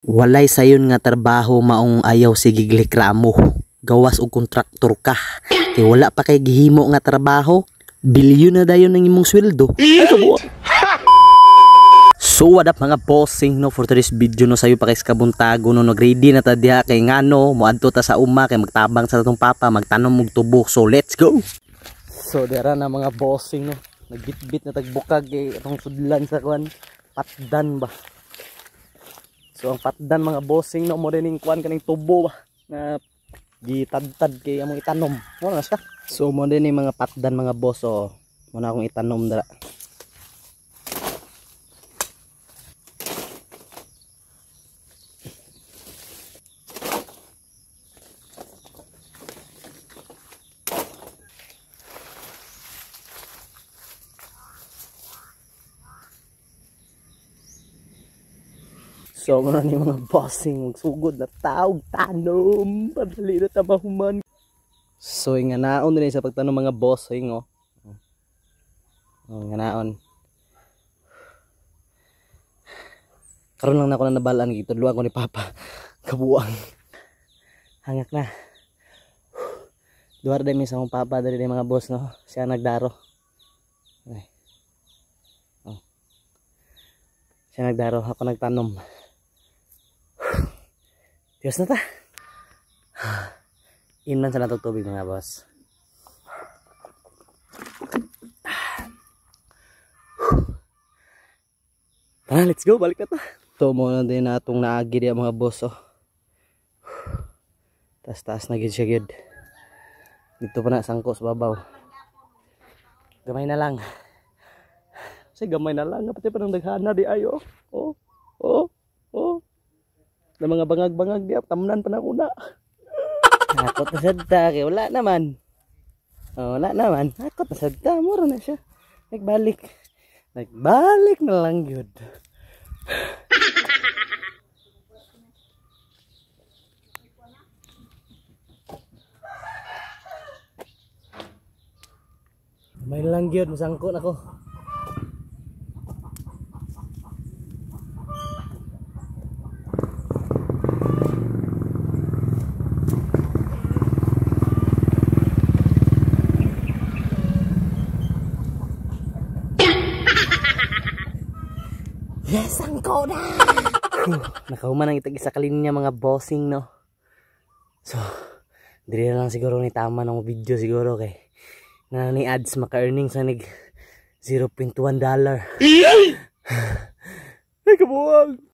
Walay sayon nga trabaho maong ayaw sige reklamo. Gawas og kontraktor ka. Kay wala pa kay gihimo nga trabaho, bilyon na dayon ang imong sweldo. Ay, kabuang. So what up, mga bossing, no? For today's video, no, sayo pa kay kabuntago, no, nagready na ta diha kay ngano moadto ta sa uma kay magtabang sa atong papa magtanom og tubo. So let's go. So dira na, mga bossing, no, nagbitbit na tagbukag kay atong sudlan sa kuan, patdan ba. So ang patdan, mga bossing, no, mo rin kuan, kaning tubo ba na gitadtad kay among itanom. Mo na siya. So mo din mga patdan, mga boss, oh. Mo na akong itanom dira. So, muna ni, mga bossing, magsugod na tawag tanom. Padali na ta mahuman. So, nga naon din sa pagtanom, mga bossing, oh. Oh, nga naon. Karon lang na ako na nabalaan, gitudluan ko ni Papa. Kabuang. Hangak na. Duwar din sa akong papa dali mga boss, no. Siya nagdaro. Ay. Oh. Siya nagdaro, ako nagtanom. Diyos na ta. Inan sa natog tubig, mga boss. Tara, let's go. Balik na ta. Ito mo na din natong naagi diya, mga boss. Oh. Taas taas na gid siya gid. Dito pa na sangko sa babaw. Gamay na lang. Kasi gamay na lang. Pati pa ng daghana di ayo. Oh. Na mga bangag-bangag di tamnan pa na una. Hakot na sad ta kay wala naman. Oh, wala naman. Hakot na sad ta, mura na siya. Nagbalik. Nagbalik na lang gyud. May lang gyud, masangko na ko. Yes, sangko na! Nakahuman ang itag isa ka linya, mga bossing, no? So, diri na lang siguro ni tama ng video siguro kay na ni ads maka-earning sa nig $0.1. Ay, kabuang!